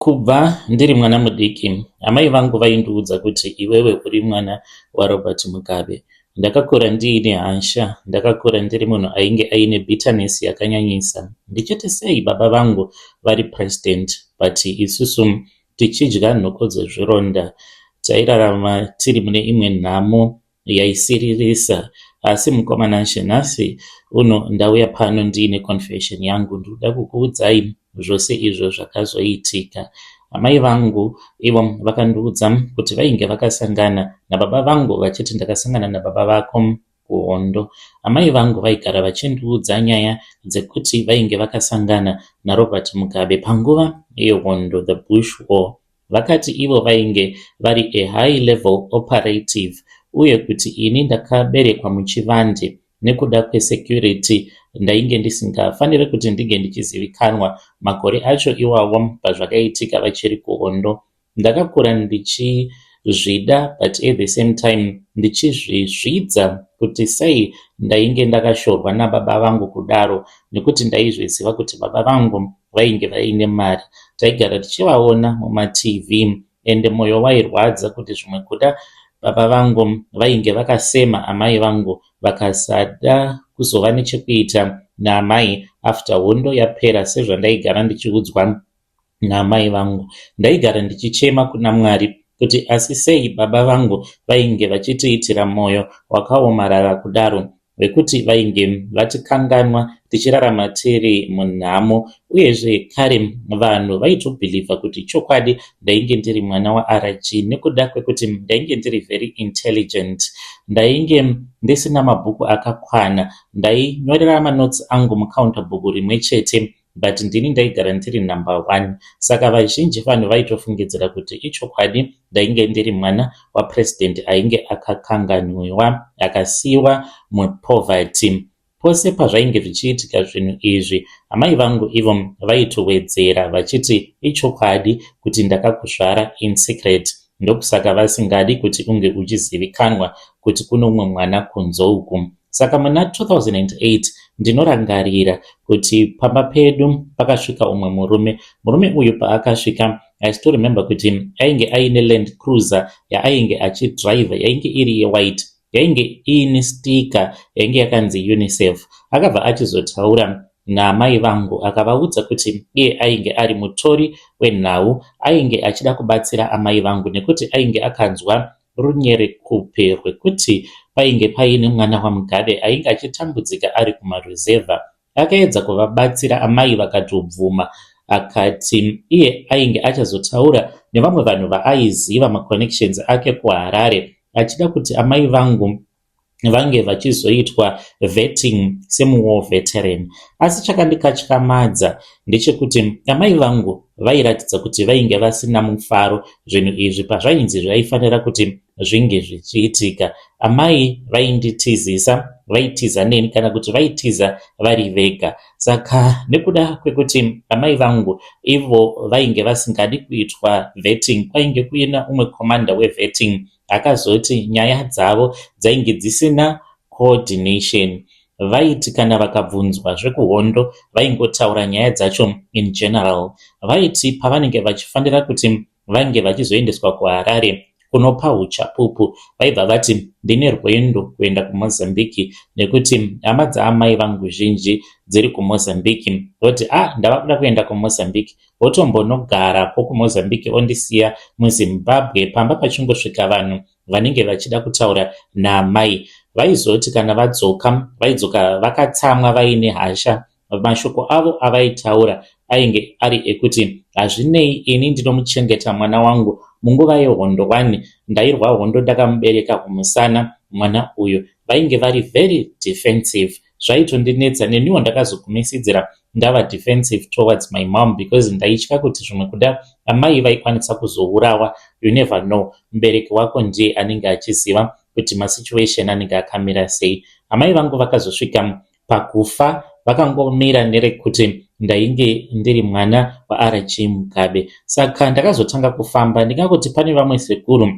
Kubva ndiri mwana mudiki, amai vangu vaindiudza kuti iwewe uri mwana waRobert Mugabe. Ndakakura ndiine hasha, ndakakura ndiri munhu ainge aine bitterness yakanyanyisa. Ndichiti sei baba vangu vari president but isusu tichidya nhoko dzezvironda. Tairarama tiri mune imwe nhamo yaisiririsa. Asi mukoma Nashe, nhasi uno ndauya pano ndiine confession yangu. Ndinoda kukuudzai zvose izvo zvakazoitika. Amai vangu ivo vakandiudza kuti vainge vakasangana nababa vangu vachiti ndakasangana nababa vako kuhondo. Amai vangu vaigara vachindiudza nyaya dzekuti vainge vakasangana naRobert Mugabe panguva yehondo, the Bush War. Vakati ivo vainge vari a high level operative uye kuti ini ndakaberekwa muchivande nekuda kwesecurity ndainge ndisingafaniri kuti ndinge ndichizivikanwa makore acho iwawo pazvakaitika vachiri kuhondo. Ndakakura ndichizvida but at the same time ndichizvizvidza kuti sei ndainge ndakashorwa nababa vangu kudaro nekuti ndaizviziva kuti baba vangu vainge vaine mari. Taigara tichivaona mumaTV ende mwoyo wairwadza kuti zvimwe kuda baba vangu vainge vakasema amai vangu vakasada kuzova nechekuita naamai after hondo yapera sezvandaigara ndichiudzwa naamai vangu. Ndaigara ndichichema kuna Mwari kuti asi sei baba vangu vainge vachitiitira mwoyo wakaomarara kudaro wekuti vainge vatikanganwa tichirarama tiri munhamo uyezve kare vanhu vaitobhilivha kuti chokwadi ndainge ndiri mwana waRG nekuda kwekuti ndainge ndiri very intelligent. Ndainge ndisina mabhuku akakwana, ndainyorera manotsi angu mucounter book rimwe chete but ndini ndaigara ndiri number one. Saka vazhinji vanhu vaitofungidzira kuti ichokwadi ndainge ndiri mwana wapurezidendi ainge akakanganwiwa akasiyiwa mupoverty. Pose pazvainge zvichiitika zvinhu izvi, amai vangu ivo vaitowedzera vachiti ichokwadi kuti ndakakuzvara in secret. Ndokusaka vasingadi kuti unge uchizivikanwa kuti kuno umwe mwana kunze uku. Saka muna 2008 ndinorangarira kuti pamba pedu pakasvika umwe murume. Murume uyu paakasvika I still remember kuti ainge aine Land Cruiser yaainge achidhiraivha yainge iri yewhite yainge iine sticker yainge yakanzi UNICEF. Akabva achizotaura naamai vangu akavaudza kuti iye ainge ari mutori wenhau ainge achida kubatsira amai vangu nekuti ainge akanzwa runyerekupe rwekuti painge paine mwana waMugabe ainge achitambudzika ari kumaruzevha. Akaedza kuvabatsira amai vakatobvuma akati iye ainge achazotaura nevamwe vanhu vaaiziva maconnections ake kuHarare achida kuti amai vangu vange vachizoitwa vetting semuwar veteran. Asi chakandikatyamadza ndechekuti amai vangu vairatidza kuti vainge vasina mufaro zvinhu izvi pazvainzi zvaifanira kuti zvinge zvichiitika. Amai vainditizisa, vaitiza neni kana kuti vaitiza vari vega. Saka nekuda kwekuti amai vangu ivo vainge vasingadi kuitwa vetting, kwainge kuina umwe commander wevetting akazoti nyaya dzavo dzainge dzisina coordination. Vaiti kana vakabvunzwa zvekuhondo vaingotaura nyaya dzacho in general. Vaiti pavanenge vachifanira kuti vange vachizoendeswa kuHarare kunopa uchapupu vaibva vati ndine rwendo kuenda kuMozambique nekuti hama dzaamai vangu zhinji dziri kuMozambique. Voti ah ndava kuda kuenda kuMozambique votombonogarako kuMozambique ondisiya muZimbabwe pamba pachingosvika vanhu vanenge vachida kutaura naamai. Vaizoti kana vadzoka vaidzoka vakatsamwa vaine hasha. Mashoko avo avaitaura ainge ari ekuti hazvinei ini ndinomuchengeta mwana wangu munguva yehondo wani ndairwa hondo ndakamubereka kumusana mwana uyu. Vainge vari very defensive zvaitondinetsa neniwo ndakazogumisidzira ndava defensive towards my mom because ndaitya kuti zvimwe kuda amai vaikwanisa kuzourawa. You never know, mubereki wako ndiye anenge achiziva kuti masituation anenge akamira sei. Amai vangu vakazosvika pakufa vakangomira nerekuti ndainge ndiri mwana waRG Mugabe. Saka ndakazotanga kufamba ndingangoti pane vamwe sekuru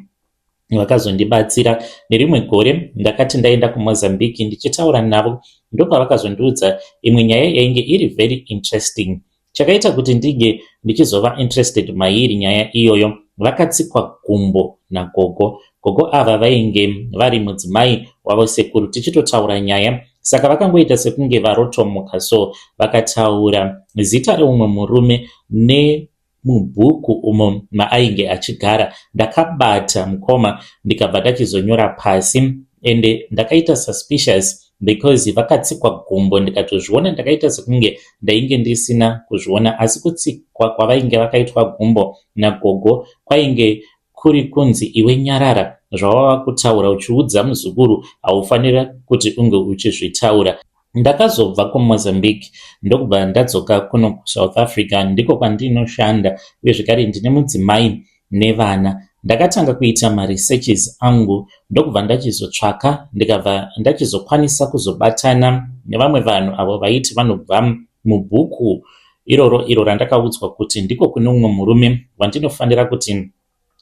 vakazondibatsira. Nerimwe gore ndakati ndaenda kuMozambique ndichitaura navo ndopavakazondiudza imwe nyaya yainge iri very interesting. Chakaita kuti ndinge ndichizova interested mairi nyaya iyoyo, vakatsikwa gumbo nagogo. Gogo ava vainge vari mudzimai wavo sekuru. Tichitotaura nyaya, saka vakangoita sekunge varotomoka, so vakataura zita reumwe murume nemubhuku umo maainge achigara. Ndakabata, mukoma, ndikabva ndachizonyora pasi. Ende ndakaita suspicious because vakatsikwa gumbo, ndikatozviona. Ndakaita sekunge ndainge ndisina kuzviona, asi kutsikwa kwavainge vakaitwa gumbo nagogo kwainge kuri kunzi, "Iwe nyarara, zvawava kutaura uchiudza muzukuru haufanira kuti unge uchizvitaura." Ndakazobva kuMozambique, ndokubva ndadzoka kuno kuSouth Africa. Ndiko kwandinoshanda, uye zvekare ndine mudzimai nevana. Ndakatanga kuita maresearches angu, ndokubva ndachizotsvaka, ndikabva ndachizokwanisa kuzobatana nevamwe vanhu avo vaiti vanobva mubhuku iroro, iro randakaudzwa kuti ndiko kune umwe murume wandinofanira kuti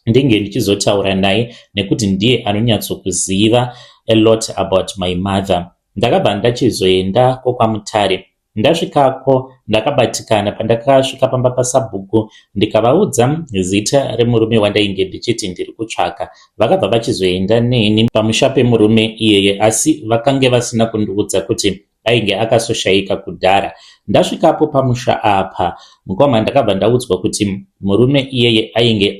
ndinge ndichizotaura naye, nekuti ndiye anonyatsokuziva a lot about my mother. Ndakabva ndachizoenda kwokwaMutare. Ndasvikako ndakabatikana. Pandakasvika pamba pasabhuku, ndikavaudza zita remurume wandainge ndichiti ndiri kutsvaka, vakabva vachizoenda neni pamusha pemurume iyeye, asi vakange vasina kundiudza kuti ainge akasoshayika kudhara. Ndasvikapo pamusha apa, mukoma, ndakabva ndaudzwa kuti murume iyeye ainge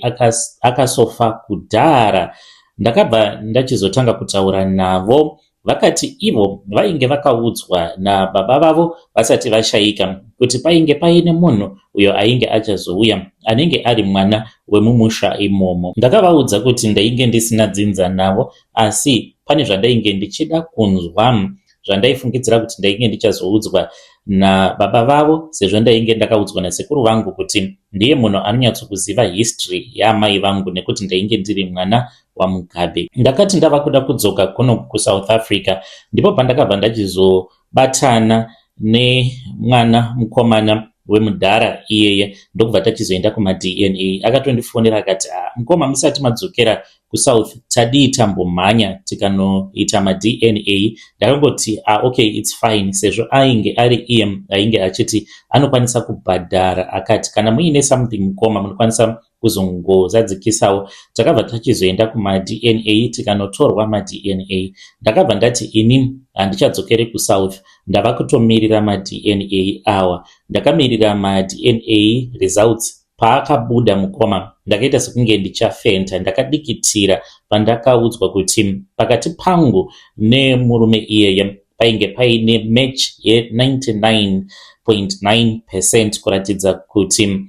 akasofa kudhara. Ndakabva ndachizotanga kutaura navo. Vakati ivo vainge vakaudzwa nababa vavo vasati vashayika kuti painge paine munhu uyo ainge achazouya, anenge ari mwana wemumusha imomo. Ndakavaudza kuti ndainge ndisina dzinza navo, asi pane zvandainge ndichida kunzwa, zvandaifungidzira kuti ndainge ndichazoudzwa nababa vavo, sezvo ndainge ndakaudzwa nasekuru vangu kuti ndiye munhu anonyatsokuziva history yaamai vangu, nekuti ndainge ndiri mwana waMugabe. Ndakati ndava kuda kudzoka kuno kuSouth Africa, ndipo pandakabva ndachizobatana nemwana mukomana wemudhara iyeye, ndokubva tachizoenda kumaDNA. Akatondifonera akati, "Ah, mukoma, musati madzokera kuSouth, tadii tambomhanya tikanoita maDNA?" Ndakangoti, "Ah, okay, it's fine," sezvo ainge ari iye ainge achiti anokwanisa kubhadhara. Akati, "Kana muine something, mukoma, munokwanisa kuzongozadzikisawo." Takabva tachizoenda kumaDNA, tikanotorwa maDNA. Ndakabva ndati ini handichadzokeri kuSouth, ndava kutomirira maDNA awa. Ndakamirira maDNA results. Paakabuda, mukoma, ndakaita sekunge ndichafenta. Ndakadikitira pandakaudzwa kuti pakati pangu nemurume iyeye painge paine match ye99.9%, kuratidza kuti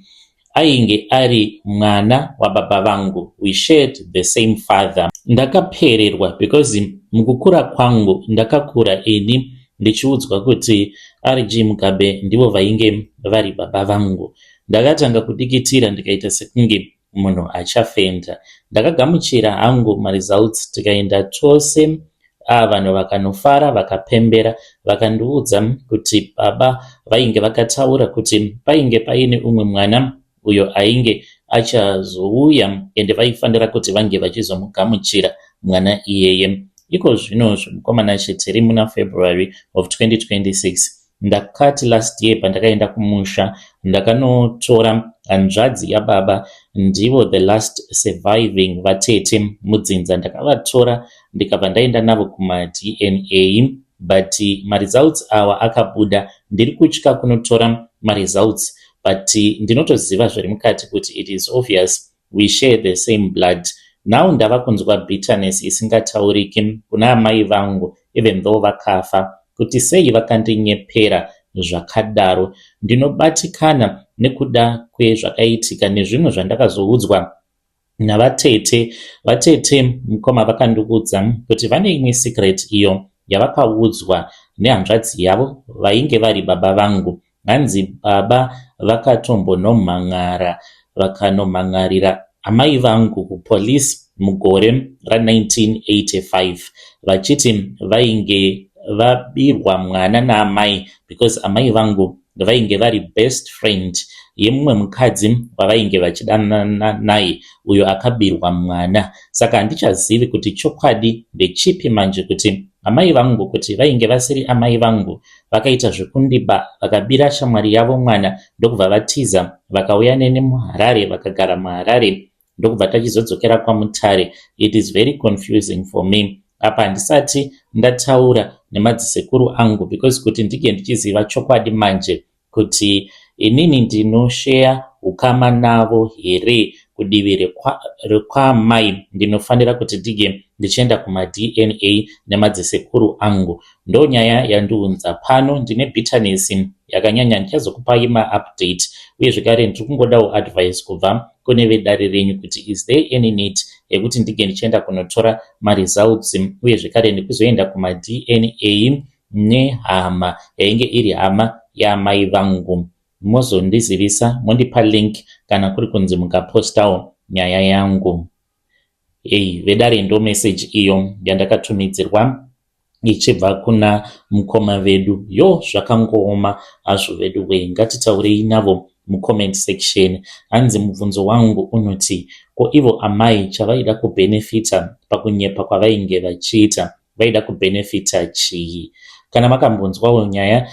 ainge ari mwana wababa vangu. We shared the same father. Ndakapererwa because mukukura kwangu ndakakura ini ndichiudzwa kuti RG Mugabe ndivo vainge vari baba vangu. Ndakatanga kudikitira, ndikaita sekunge munhu achafenda. Ndakagamuchira hangu maresults, tikaenda tose. Vanhu vakanofara, vakapembera. Vakandiudza kuti baba vainge vakataura kuti painge paine umwe mwana uyo ainge achazouya, ende vaifanira kuti vange vachizomugamuchira mwana iyeye. Iko zvinozvo, mukomana, tiri muna February of 2026. Ndakati last year pandakaenda kumusha, ndakanotora hanzvadzi yababa, ndivo the last surviving vatete mudzinza. Ndakavatora, ndikabva ndaenda navo kumaDNA, but maresults awa akabuda. Ndiri kutya kunotora maresults, but ndinotoziva zviri mukati kuti it is obvious we share the same blood. Now ndava kunzwa bitterness isingatauriki kuna amai vangu, even though vakafa, kuti sei vakandinyepera zvakadaro. Ndinobatikana nekuda kwezvakaitika nezvimwe zvandakazoudzwa navatete. Vatete, mukoma, vakandiudza kuti vane imwe secret iyo yavakaudzwa nehanzvadzi yavo vainge vari baba vangu. Hanzi baba vakatombonomhan'ara, vakanomhan'arira amai vangu kupolisi mugore ra1985, vachiti vainge vabirwa mwana naamai, because amai vangu vainge vari best friend yemumwe mukadzi wavainge vachidanana naye, uyo akabirwa mwana. Saka handichazivi kuti chokwadi ndechipi manje, kuti Amai vangu kuti vainge vasiri amai vangu vakaita zvekundiba vakabira shamwari yavo mwana ndokubva vatiza vakauya neni muHarare vakagara muHarare ndokubva tachizodzokera kwaMutare. It is very confusing for me. Apa handisati ndataura nemadzisekuru angu because kuti ndinge ndichiziva chokwadi manje kuti inini ndinosheya ukama navo here kudivi rekwaamai ndinofanira kuti ndinge ndichienda kumaDNA nemadzisekuru angu. Ndonyaya yandiunza pano. Ndine bitterness yakanyanya. Ndichazokupai maupdate uye zvekare ndiri kungodawo advice kubva kune vedare renyu kuti is there any need yekuti ndinge ndichienda kunotora maresults uye zvekare nekuzoenda kumaDNA nehama yainge iri hama yaamai vangu. Mozondizivisa mondipa link kana kuri kunzi mukapostawo nyaya yangu. Ei vedare, ndo message iyo yandakatumidzirwa ichibva kuna mukoma vedu. Yo, zvakangooma hazvo vedu wee. Ngatitaurei navo mucomment section. Hanzi mubvunzo wangu unoti, ko ivo amai chavaida kubhenefita pakunyepa kwavainge vachiita, vaida kubhenefita chii? Kana makambonzwawo nyaya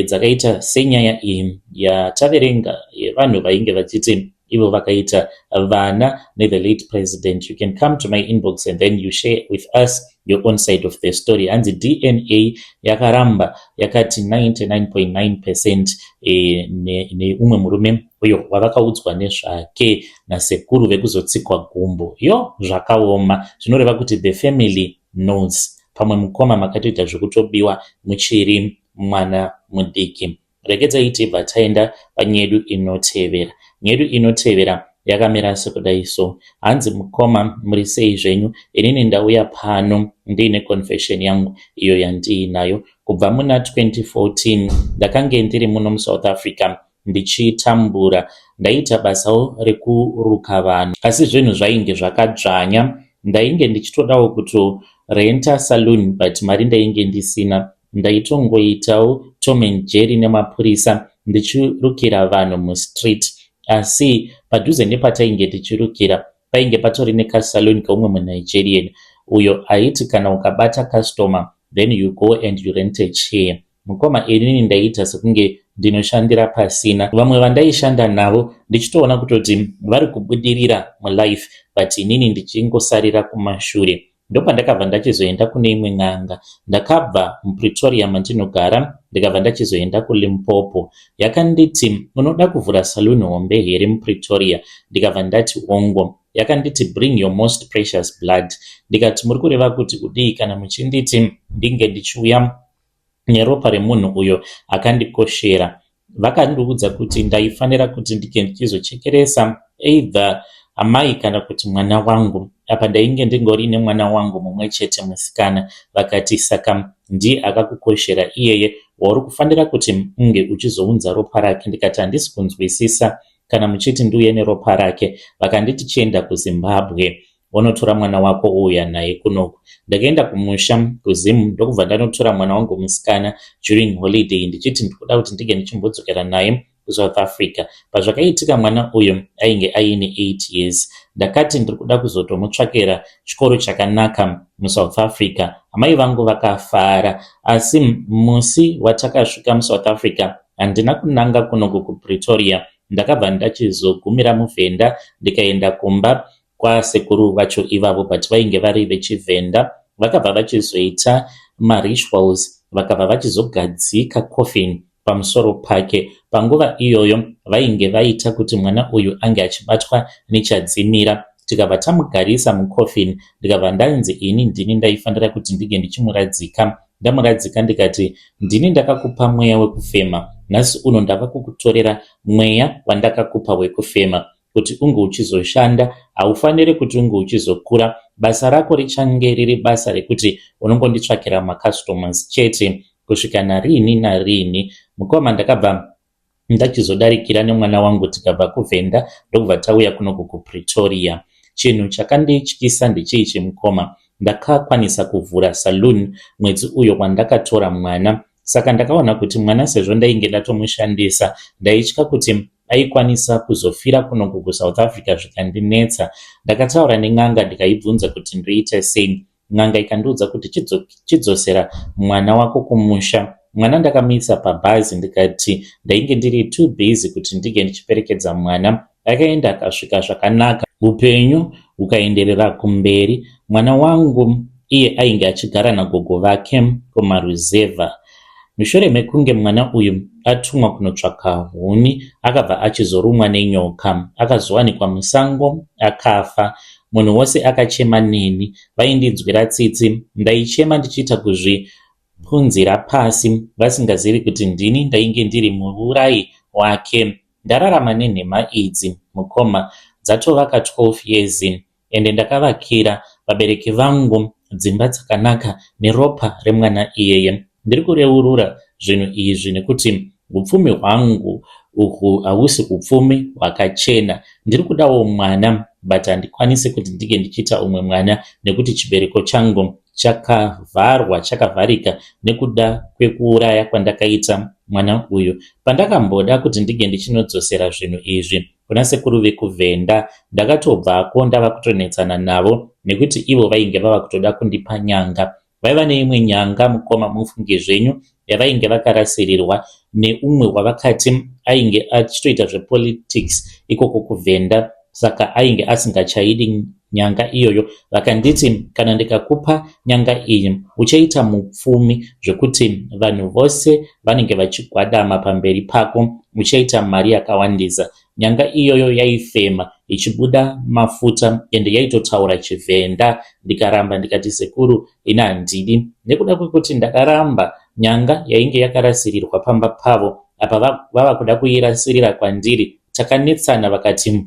dzakaita senyaya iyi yataverenga yevanhu vainge vachiti ivo vakaita vana nethe late president, you can come to my inbox and then you share with us your own side of the story. Hanzi DNA yakaramba yakati 99.9% neumwe murume uyo wavakaudzwa nezvake nasekuru vekuzotsikwa gumbo. Yo, zvakaoma. Zvinoreva kuti the family knows. Pamwe mukoma makatoita zvekutobiwa muchiri mwana mudiki. Regedzai tibva taenda panyedu inotevera. Nyedu inotevera yakamira sekudai so. Hanzi mukoma, muri sei zvenyu? Inini ndauya pano ndiine confession yangu iyo yandiinayo. Kubva muna 2014 ndakange ndiri muno muSouth Africa ndichitambura. Ndaita basawo rekuruka vanhu, asi zvinhu zvainge zvakadzvanya. Ndainge ndichitodawo kutorenta saloon, but mari ndainge ndisina. Ndaitongoitawo Tom and Jerry nemapurisa ndichirukira vanhu mustreet, asi padhuze nepatainge tichirukira painge patori nekasalon keumwe muNigerian uyo aiti kana ukabata customer, then you go and you rent a chair. Mukoma, inini ndaiita sekunge ndinoshandira pasina. Vamwe vandaishanda navo ndichitoona kutoti vari kubudirira mulife, but inini ndichingosarira kumashure. Ndopandakabva ndachizoenda kune imwe n'anga. Ndakabva muPretoria mandinogara, ndikabva ndachizoenda kuLimpopo. Yakanditi, "Unoda kuvhura saloon hombe here muPretoria?" Ndikabva ndati hongo. Yakanditi, "Bring your most precious blood." Ndikati, "Muri kureva kuti kudii kana muchinditi ndinge ndichiuya neropa remunhu uyo akandikoshera?" Vakandiudza kuti ndaifanira kuti ndinge ndichizochekeresa either amai kana kuti mwana wangu. Apa ndainge ndingori nemwana wangu mumwe chete musikana. Vakati, "Saka ndiye akakukoshera iyeye wauri kufanira kuti unge uchizounza ropa rake." Ndikati, "Handisi kunzwisisa kana muchiti ndiuye neropa rake." Vakanditi, "Chienda kuZimbabwe wonotora mwana wako ouya naye kunoku." Ndakaenda kumusha kuZimu, ndokubva ndanotora mwana wangu musikana during holiday, ndichiti ndikuda kuti ndinge ndichimbodzokera naye kuSouth Africa. Pazvakaitika mwana uyu ainge aine 8 years. Ndakati ndiri kuda kuzotomutsvakira chikoro chakanaka muSouth Africa. Amai vangu vakafara, asi musi watakasvika muSouth Africa handina kunanga kunoku kuPretoria. Ndakabva ndachizogumira muVhenda, ndikaenda kumba kwasekuru vacho ivavo, but vainge vari vechiVhenda. Vakabva vachizoita marituals, vakabva vachizogadzika coffin pamusoro pake. Panguva iyoyo vainge vaita kuti mwana uyu ange achibatwa nechadzimira. Tikabva tamugarisa mucoffin, ndikabva ndanzi ini ndini ndaifanira kuti ndinge ndichimuradzika. Ndamuradzika, ndikati, "Ndini ndakakupa mweya wekufema. Nhasi uno ndava kukutorera mweya wandakakupa wekufema kuti unge uchizoshanda. Haufaniri kuti unge uchizokura. Basa rako richange riri basa rekuti unongonditsvakira macustomers chete kusvika narini narini." Mukoma, ndakabva ndachizodarikira nemwana wangu, tikabva kuVhenda, ndokubva tauya kunoku kuPretoria. Chinhu chakandityisa ndecheichi, mukoma. Ndakakwanisa kuvhura saloon mwedzi uyo wandakatora mwana. Saka ndakaona kuti mwana, sezvo ndainge ndatomushandisa, ndaitya kuti aikwanisa kuzofira kunoku kuSouth Africa zvikandinetsa. Ndakataura nen'anga, ndikaibvunza kuti ndoita sei. N'anga ikandiudza kuti chidzosera mwana wako kumusha. Mwana ndakamuisa pabhazi ndikati ndainge ndiri too busy kuti ndinge ndichiperekedza mwana. Akaenda akasvika zvakanaka. Hupenyu hukaenderera kumberi. Mwana wangu iye ainge achigara nagogo vake kumaruzevha. Mushure mekunge mwana uyu atumwa kunotsvaka huni akabva achizorumwa nenyoka. Akazowanikwa musango akafa. Munhu wose akachema neni. Vaindinzwira tsitsi. Ndaichema ndichiita kuzvipunzira pasi vasingazivi kuti ndini ndainge ndiri muurayi wake. Ndararama nenhema idzi mukoma dzatova ka 12 years ende ndakavakira vabereki vangu dzimba dzakanaka neropa remwana iyeye. Ndiri kureurura zvinhu izvi nekuti hupfumi hwangu uhwu hausi hupfumi hwakachena. Ndiri kudawo mwana but handikwanisi kuti ndinge ndichiita umwe mwana nekuti chibereko changu chakavharwa chakavharika nekuda kwekuuraya kwandakaita mwana uyu. Pandakamboda kuti ndinge ndichinodzosera zvinhu izvi kuna sekuru vekuVhenda ndakatobvako ndava kutonetsana navo nekuti ivo vainge vava kutoda kundipa nyanga. Vaiva neimwe nyanga mukoma mufunge zvenyu yavainge vakarasirirwa neumwe wavakati ainge achitoita zvepolitics ikoko kuVhenda saka ainge asingachaidi nyanga iyoyo. Vakanditi kana ndikakupa nyanga iyi uchaita mupfumi zvekuti vanhu vose vanenge vachigwadama pamberi pako uchaita mari yakawandisa. Nyanga iyoyo yaifema ichibuda mafuta ende yaitotaura chiVhenda. Ndikaramba ndikati sekuru ini handidi. Nekuda kwekuti ndakaramba nyanga yainge yakarasirirwa pamba pavo apa vava kuda kuirasirira kwandiri. Takanetsana vakati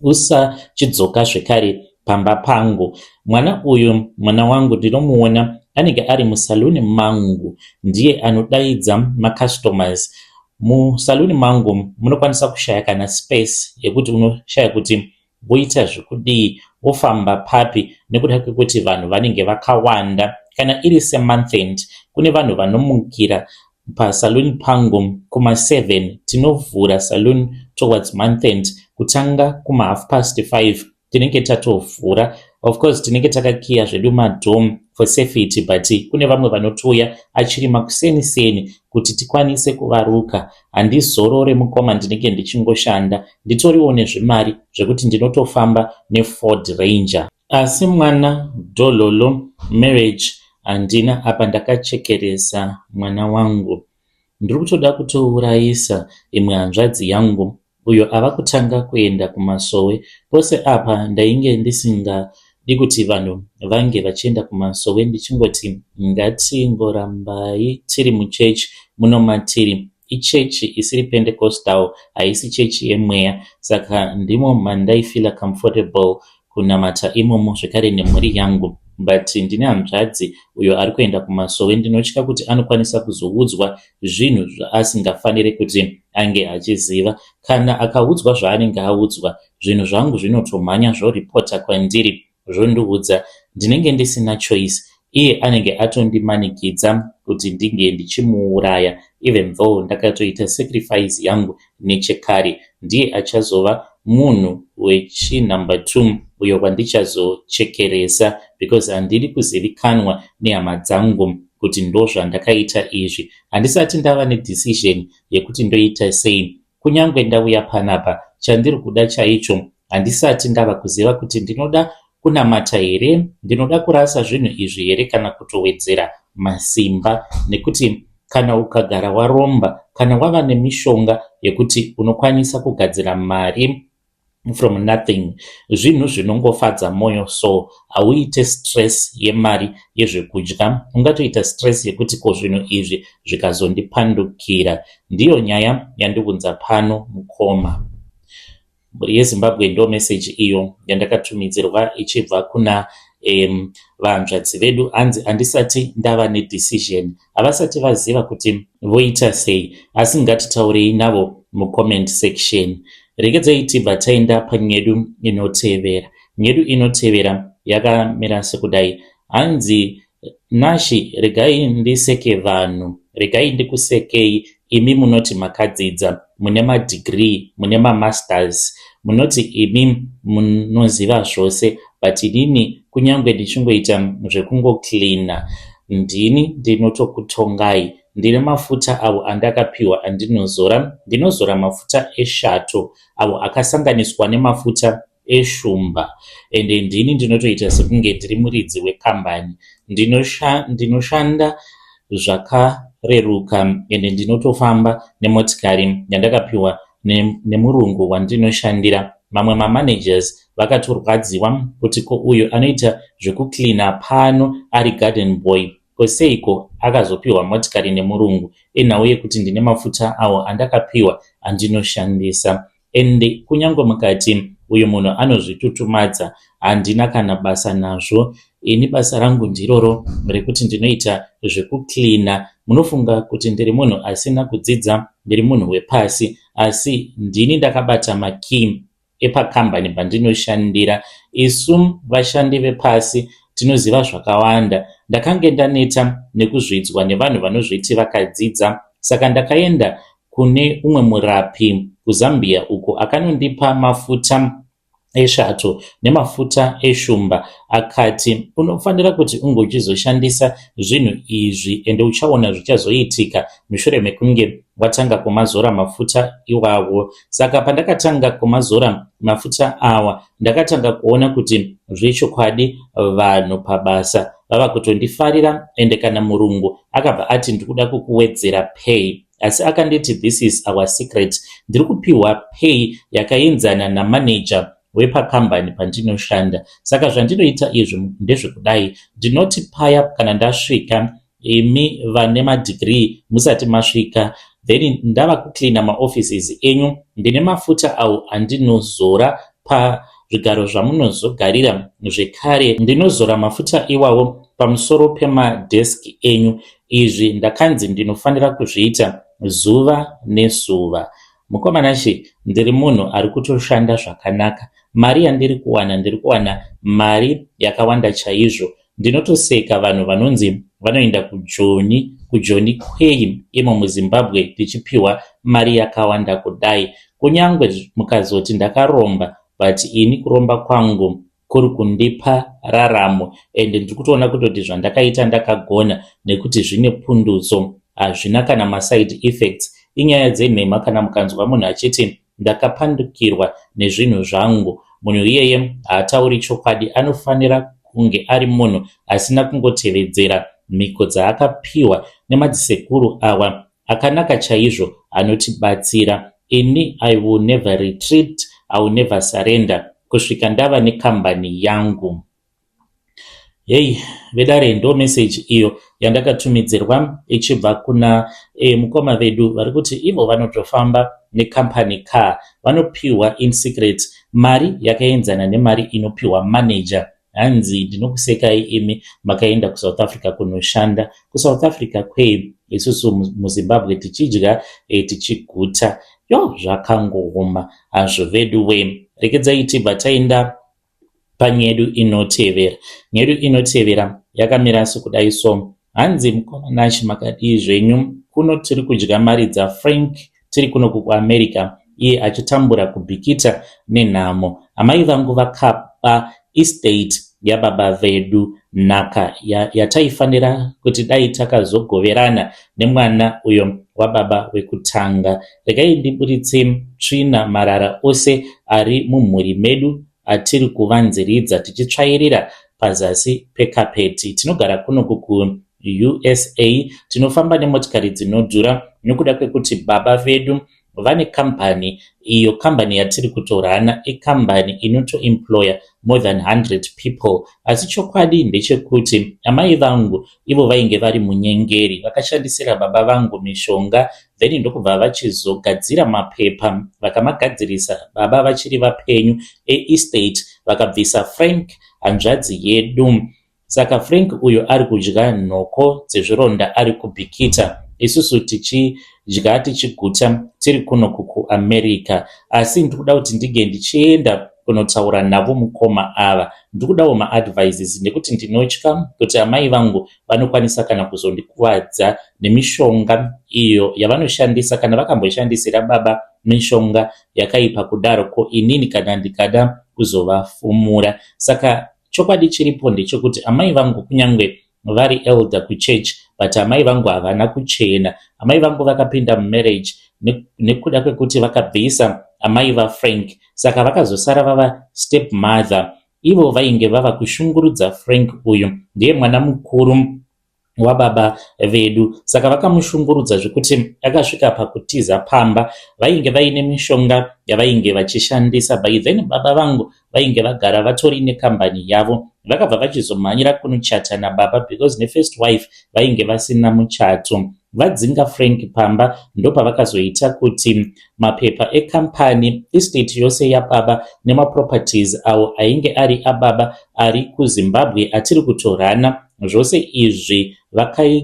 usachidzoka zvekare pamba pangu. Mwana uyu mwana wangu ndinomuona anenge ari musaluni mangu ndiye anodaidza macustomers. Musaluni mangu munokwanisa kushaya kana space yekuti unoshaya kuti voita zvekudii wofamba papi nekuda kwekuti vanhu vanenge vakawanda. Kana iri semonth end kune vanhu vanomukira pasaluni pangu kuma7 tinovhura saloon towards month end kutanga kuma5:30 tinenge tatovhura. Of course tinenge takakiya zvedu madoor for safety but kune vamwe vanotouya achiri makuseni-seni kuti tikwanise kuvaruka. Handizorore mukoma ndinenge ndichingoshanda nditoriwo nezvimari zvekuti ndinotofamba neFord Ranger. Asi mwana dhololo marriage handina apa ndakachekeresa mwana wangu. Ndiri kutoda kutourayisa imwe hanzvadzi yangu uyo ava kutanga kuenda kumasowe. Pose apa ndainge ndisingadi kuti vanhu vange vachienda kumasowe ndichingoti ngatingorambai tiri muchechi muno matiri. Ichechi isiri Pentecostal haisi chechi yemweya saka ndimo mandaifeela comfortable kunamata imomo zvekare nemhuri yangu. But ndine hanzvadzi uyo ari kuenda kumasowe ndinotya kuti anokwanisa kuzoudzwa zvinhu zvaasingafaniri kuti ange achiziva. Kana akaudzwa zvaanenge audzwa zvinhu zvangu zvinotomhanya zvoripota kwandiri zvondiudza. Ndinenge ndisina choice iye anenge atondimanikidza kuti ndinge ndichimuuraya even though ndakatoita sacrifice yangu nechekare. Ndiye achazova munhu wechinumber 2 uyo wandichazochekeresa because handidi kuzivikanwa nehama dzangu kuti ndozvandakaita izvi. Handisati ndava nedecision yekuti ndoita sei. Kunyange ndauya panapa chandiri kuda chaicho handisati ndava kuziva kuti ndinoda kunamata here, ndinoda kurasa zvinhu izvi here kana kutowedzera masimba nekuti kana ukagara waromba kana wava nemishonga yekuti unokwanisa kugadzira mari from nothing zvinhu zvinongofadza mwoyo so hauite stress yemari yezvekudya ungatoita stress yekuti ko zvinhu izvi zvikazondipandukira. Ndiyo nyaya yandiunza pano mukoma. Mhuri yeZimbabwe ndo meseji iyo yandakatumidzirwa ichibva kuna vahanzvadzi vedu. Hanzi handisati ndava nedecision, havasati vaziva kuti voita sei, asi ngatitaurei navo mucomment section. Regedzai tibva taenda panyedu inotevera. Nyedu inotevera yakamira sekudai. Hanzi Nashi regai ndiseke vanhu, regai ndikusekei. Imi munoti makadzidza, mune madegree, mune mamasters, munoti imi munoziva zvose, but inini kunyange ndichingoita zvekungocleana, ndini ndinotokutongai. Ndine mafuta avo andakapiwa andinozora. Ndinozora mafuta eshato avo akasanganiswa nemafuta eshumba, ende ndini ndinotoita sekunge ndiri muridzi wekambani. Ndinoshanda zvakareruka ende ndinotofamba nemotikari yandakapiwa nemurungu wandinoshandira. Mamwe mamanagers vakatorwadziwa kuti ko uyu anoita zvekucleana pano ari garden boy, ko seiko akazopiwa motikari nemurungu? Inhau yekuti ndine mafuta awo andakapiwa andinoshandisa. Ende kunyange mukati uyu munhu anozvitutumadza, handina kana basa nazvo. Ini basa rangu ndiroro rekuti ndinoita zvekucleana. Munofunga kuti ndiri munhu asina kudzidza, ndiri munhu wepasi, asi ndini ndakabata makey epakambani pandinoshandira. Isu vashandi vepasi tinoziva zvakawanda. Ndakange ndaneta nekuzvidzwa nevanhu vanozviti vakadzidza, saka ndakaenda kune umwe murapi kuZambia uko akanondipa mafuta eshato nemafuta eshumba, akati unofanira kuti unge uchizoshandisa zvinhu izvi ende uchaona zvichazoitika mushure mekunge watanga kumazora mafuta iwawo. Saka pandakatanga kumazora mafuta awa, ndakatanga kuona kuti zvechokwadi vanhu pabasa vava kutondifarira, ende kana murungu akabva ati ndikuda kukuwedzera pay, asi akanditi this is our secret. Ndiri kupiwa pay yakaenzana namaneja wepakambani pandinoshanda. Saka zvandinoita izvi ndezvekudai: ndinoti paya kana ndasvika, imi vane madegree musati masvika, then ndava kucleana maoffices enyu, ndine mafuta awo andinozora pazvigaro zvamunozogarira. Zvekare ndinozora mafuta iwawo pamusoro pemadeski enyu. Izvi ndakanzi ndinofanira kuzviita zuva nezuva. Mukoma Nashe, ndiri munhu ari kutoshanda zvakanaka. Mari yandiri kuwana, ndiri kuwana mari yakawanda chaizvo. Ndinotoseka vanhu vanonzi vanoenda kuJoni. KuJoni kwei imo muZimbabwe tichipiwa mari yakawanda kudai? Kunyange mukazoti ndakaromba, but ini kuromba kwangu kuri kundipa raramo, ende ndiri kutoona kutoti zvandakaita ndakagona nekuti zvine pundutso, hazvina kana maside effects. Inyaya dzenhema kana mukanzwa munhu achiti ndakapandukirwa nezvinhu zvangu. Munhu iyeye haatauri chokwadi. Anofanira kunge ari munhu asina kungotevedzera mhiko dzaakapiwa nemadzisekuru awa akanaka chaizvo anotibatsira. Ini I will never retreat, I will never surrender kusvika ndava nekambani yangu. Hei vedare, ndo meseji iyo yandakatumidzirwa ichibva kuna mukoma vedu vari kuti ivo vanotofamba necompany car, vanopiwa in secret mari yakaenzana nemari inopiwa manager. Hanzi ndinokusekai imi makaenda kuSouth Africa kunoshanda. KuSouth Africa kwei isusu muZimbabwe tichidya tichiguta? Yo, zvakangooma hazvo vedu we. Rekedzai tibva taenda panyedu inotevera. Nyedu inotevera yakamira sekudai so. Hanzi mukoma Nashe, makadii zvenyu? Kuno tiri kudya mari dzaFrank tiri kuno kuAmerica, iye achitambura kuBhikita nenhamo. Amai vangu vakaba estate yababa vedu, nhaka yataifanira kuti dai takazogoverana nemwana uyo wababa wekutanga. Regai ndiburitse tsvina, marara ose ari mumhuri medu atiri kuvanziridza tichitsvairira pazasi pekapeti. Tinogara kuno kuUSA, tinofamba nemotikari dzinodhura nokuda kwekuti baba vedu vane kambani. Iyo kambani yatiri kutorana ikambani inotoemploya more than 100 people. Asi chokwadi ndechekuti amai vangu ivo vainge vari munyengeri, vakashandisira baba vangu mishonga, then ndokubva vachizogadzira mapepa, vakamagadzirisa baba vachiri vapenyu, eestate, vakabvisa Frank hanzvadzi yedu. Saka Frank uyo ari kudya nhoko dzezvironda ari kuBhikita, isusu tichidya tichiguta tiri kuno kuAmerica. Asi ndiri kuda kuti ndinge ndichienda kunotaura navo mukoma ava. Ndikudawo maadvices nekuti ndinotya kuti amai vangu vanokwanisa kana kuzondikuvadza nemishonga iyo yavanoshandisa kana vakamboshandisira baba mishonga yakaipa kudaro ko inini kana ndikada kuzovafumura. Saka chokwadi chiripo ndechekuti amai vangu kunyange vari elder kuchurch but amai vangu havana kuchena. Amai vangu vakapinda mumarriage nekuda kwekuti vakabvisa amai vaFrank saka vakazosara vava step mother. Ivo vainge vava kushungurudza Frank uyu ndiye mwana mukuru wababa vedu saka vakamushungurudza zvekuti akasvika pakutiza pamba. Vainge vaine mishonga yavainge vachishandisa. By then baba vangu vainge vagara vatori nekambani yavo. Vakabva vachizomhanyira kunochata nababa because nefirst wife vainge vasina muchato. Vadzinga Frank pamba ndopavakazoita kuti mapepa ekambani, estate yose yababa nemaproperties awo ainge ari ababa ari kuZimbabwe atiri kutorana zvose izvi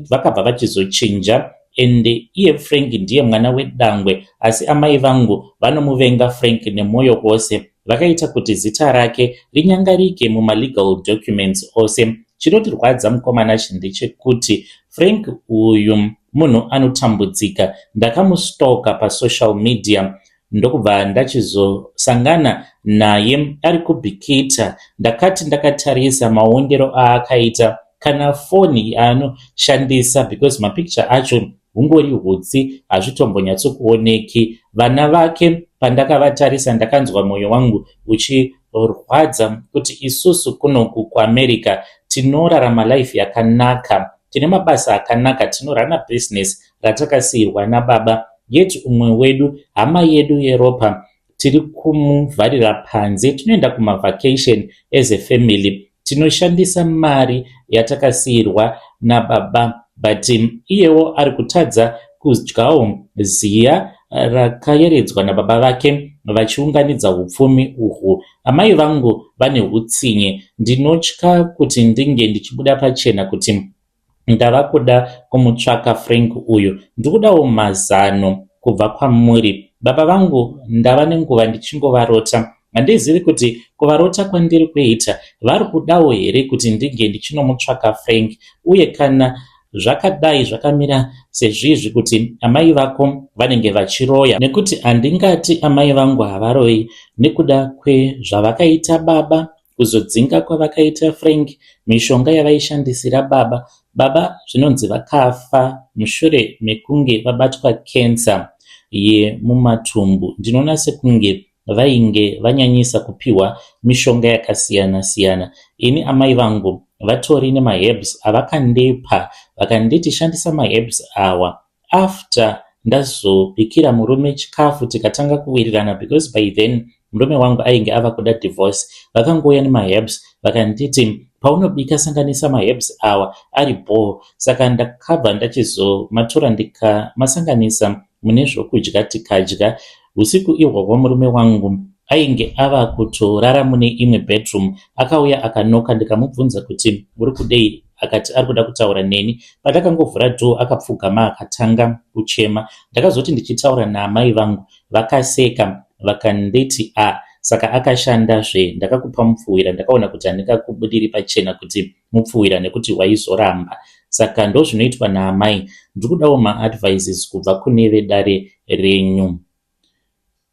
vakabva vachizochinja ende iye Frank ndiye mwana wedangwe asi amai vangu vanomuvenga Frank nemwoyo wose. Vakaita kuti zita rake rinyangarike mumalegal documents ose. Chinotirwadza mukoma Nashe ndechekuti Frank uyu munhu anotambudzika. Ndakamustoka pasocial media ndokubva ndachizosangana naye ari kuBikita. Ndakati ndakatarisa maondero aakaita kana foni yaanoshandisa because mapicture acho hungori hutsi hazvitombonyatsokuoneki. Vana vake pandakavatarisa ndakanzwa mwoyo wangu uchirwadza kuti isusu kunoku kuAmerica tinorarama life yakanaka. Tine mabasa akanaka, tinorana business ratakasiyirwa nababa yet umwe wedu hama yedu yeropa tiri kumuvharira panze. Tinoenda kumavacation as a family, tinoshandisa mari yatakasiyirwa nababa but iyewo ari kutadza kudyawo ziya rakayeredzwa nababa vake vachiunganidza upfumi uhwu. Amai vangu vane utsinye. Ndinotya kuti ndinge ndichibuda pachena kuti ndava kuda kumutsvaka Frank uyu. Ndikudawo mazano kubva kwamuri. Baba vangu ndava nenguva ndichingovarota. Handizivi kuti kuvarota kwandiri kuita vari kudawo here kuti ndinge ndichinomutsvaka Frank uye kana zvakadai zvakamira sezvizvi kuti amai vako vanenge vachiroya nekuti handingati amai vangu havaroyi nekuda kwezvavakaita baba kuzodzinga kwavakaita Frank mishonga yavaishandisira baba. Baba zvinonzi vakafa mushure mekunge vabatwa kensa yemumatumbu. Ndinoona sekunge vainge vanyanyisa kupiwa mishonga yakasiyana siyana. Ini amai vangu vatori nemaherbs avakandipa vakanditi shandisa maherbs awa after ndazobikira murume chikafu tikatanga kuwirirana because by then murume wangu ainge ava kuda divorce. Vakangouya nemaherbs vakanditi paunobika sanganisa maherbs awa ari bho. Saka ndakabva ndachizomatora ndikamasanganisa mune zvokudya tikadya. Usiku ihwohwo murume wangu ainge ava kutorara mune imwe bedroom akauya akanoka ndikamubvunza kuti uri kudei akati ari kuda kutaura neni. Pandakangovhura door akapfugama akatanga kuchema. Ndakazoti ndichitaura naamai vangu vakaseka vakanditi a saka akashandazve ndakakupa mupfuwira ndakaona kuti handingakubudiri pachena kuti mupfuwira nekuti waizoramba. Saka ndozvinoitwa naamai. Ndiri kudawo maadvices kubva kune vedare renyu.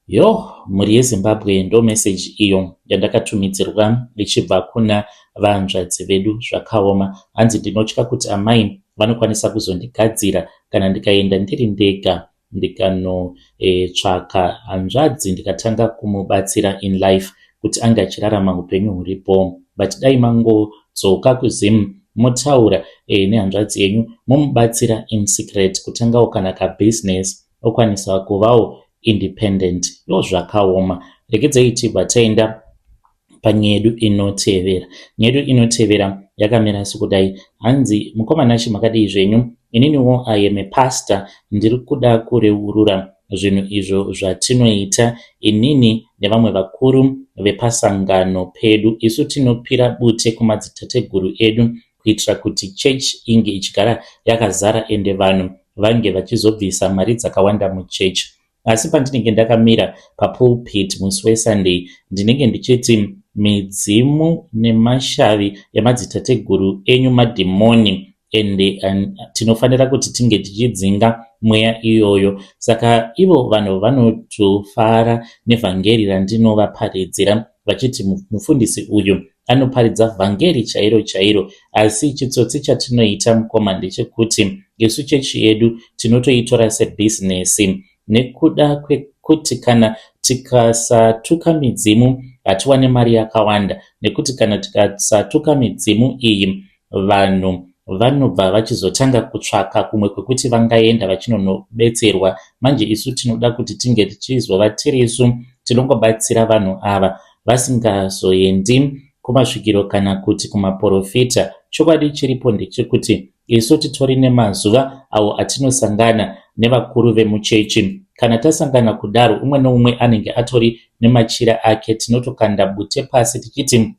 Yo mhuri yeZimbabwe ndo message iyo yandakatumidzirwa ichibva kuna vanzvadzi vedu zvakaoma. Hanzi ndinotya kuti amai vanokwanisa kuzondigadzira kana ndikaenda ndiri ndega ndikanotsvaka hanzvadzi ndikatanga kumubatsira in life kuti ange achirarama upenyu huripo. But dai mangodzoka kuZim motaura nehanzvadzi yenyu momubatsira in secret kutangawo kana kabusiness okwanisa kuvawo independent. Ndo zvakaoma. Regedzei tibva taenda panyaya yedu inotevera. Nyaya yedu inotevera yakamira sekudai. Hanzi mukoma Nashe makadii zvenyu? Ininiwo I am a pastor ndiri kuda kureurura zvinhu izvo zvatinoita inini nevamwe vakuru vepasangano pedu. Isu tinopira bute kumadzitateguru edu kuitira kuti chechi inge ichigara yakazara ende vanhu vange vachizobvisa mari dzakawanda muchechi. Asi pandinenge ndakamira papulpit musi weSunday, ndinenge ndichiti midzimu nemashavi emadzitateguru enyu madhimoni, ende tinofanira kuti tinge tichidzinga mweya iyoyo. Saka ivo vanhu vanotofara nevhangeri randinovaparidzira, vachiti mufundisi uyu anoparidza vhangeri chairo chairo. Asi chitsotsi chatinoita, mukoma, ndechekuti isu chechi yedu tinotoitora sebhizinesi, nekuda kwekuti kana tikasatuka midzimu hatiwane mari yakawanda, nekuti kana tikasatuka midzimu iyi, vanhu vanobva vachizotanga kutsvaka kumwe kwekuti vangaenda vachinonobetserwa. Manje isu tinoda kuti tinge tichizova tirisu tinongobatsira vanhu ava vasingazoendi kumasvikiro kana kuti kumaporofita. Chokwadi chiripo ndechekuti isu titori nemazuva awo atinosangana nevakuru vemuchechi. Kana tasangana kudaro, umwe neumwe anenge atori nemachira ake. Tinotokanda bute pasi tichiti,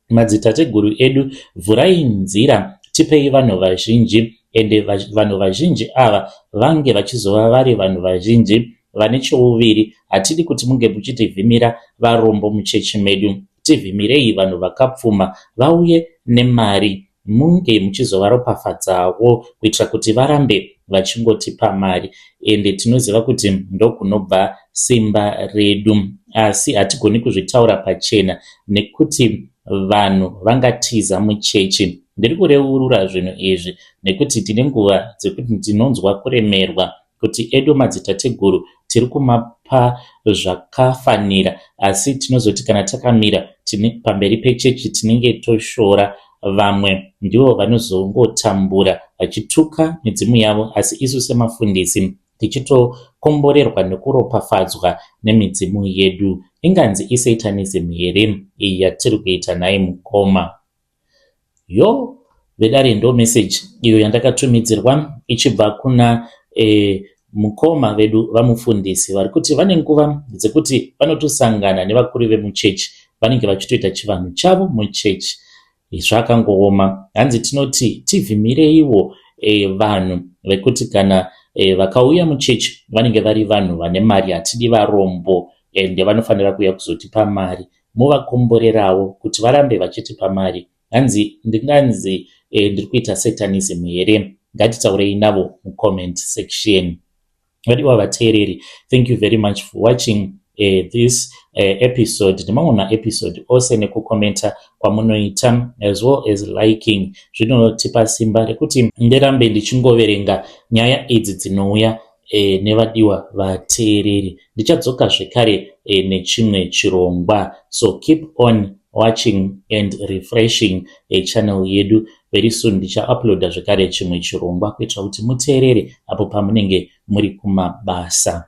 "Madzitateguru edu, vhurai nzira, tipei vanhu vazhinji." Ende vanhu vazhinji ava vange vachizova vari vanhu vazhinji vane chouviri. Hatidi kuti munge muchitivhimira varombo muchechi medu. Tivhimirei vanhu vakapfuma vauye nemari, munge muchizovaropafadzawo kuitira kuti varambe vachingotipa mari. Ende tinoziva kuti ndokunobva simba redu, asi hatigoni kuzvitaura pachena nekuti vanhu vangatiza muchechi. Ndiri kureurura zvinhu izvi nekuti ndine nguva dzekuti ndinonzwa kuremerwa kuti edu madzitateguru tiri kumapa zvakafanira, asi tinozoti kana takamira pamberi pechechi tinenge toshora vamwe. Ndivo vanozongotambura vachituka midzimu yavo, asi isu semafundisi tichitokomborerwa nekuropafadzwa nemidzimu yedu. Inganzi isatanism here iyi yatiri kuita nhai mukoma? Yo vedare, ndo meseji iyo yandakatumidzirwa ichibva kuna mukoma vedu vamufundisi vari kuti vane nguva dzekuti vanotosangana nevakuru vemuchechi, vanenge vachitoita chivanhu chavo muchechi. Zvakangooma. Hanzi tinoti tivhimireiwo vanhu vekuti kana vakauya muchechi vanenge vari vanhu vane mari. Hatidi varombo, ende vanofanira kuuya kuzotipa mari. Muvakomborerawo kuti varambe vachitipa mari. Hanzi ndinganzi ndiri kuita satanism here? Ngatitaurei navo mucomment section. Vadiwa vateereri, thank you very much for watching this episode nemamwe maepisode ose, nekukomenta kwamunoita as well as liking. Zvinotipa simba rekuti ndirambe ndichingoverenga nyaya idzi dzinouya nevadiwa vateereri. Ndichadzoka zvekare nechimwe chirongwa, so keep on watching and refreshing channel yedu. Very soon ndichauploada zvekare chimwe chirongwa kuitira kuti muteerere apo pamunenge muri kumabasa.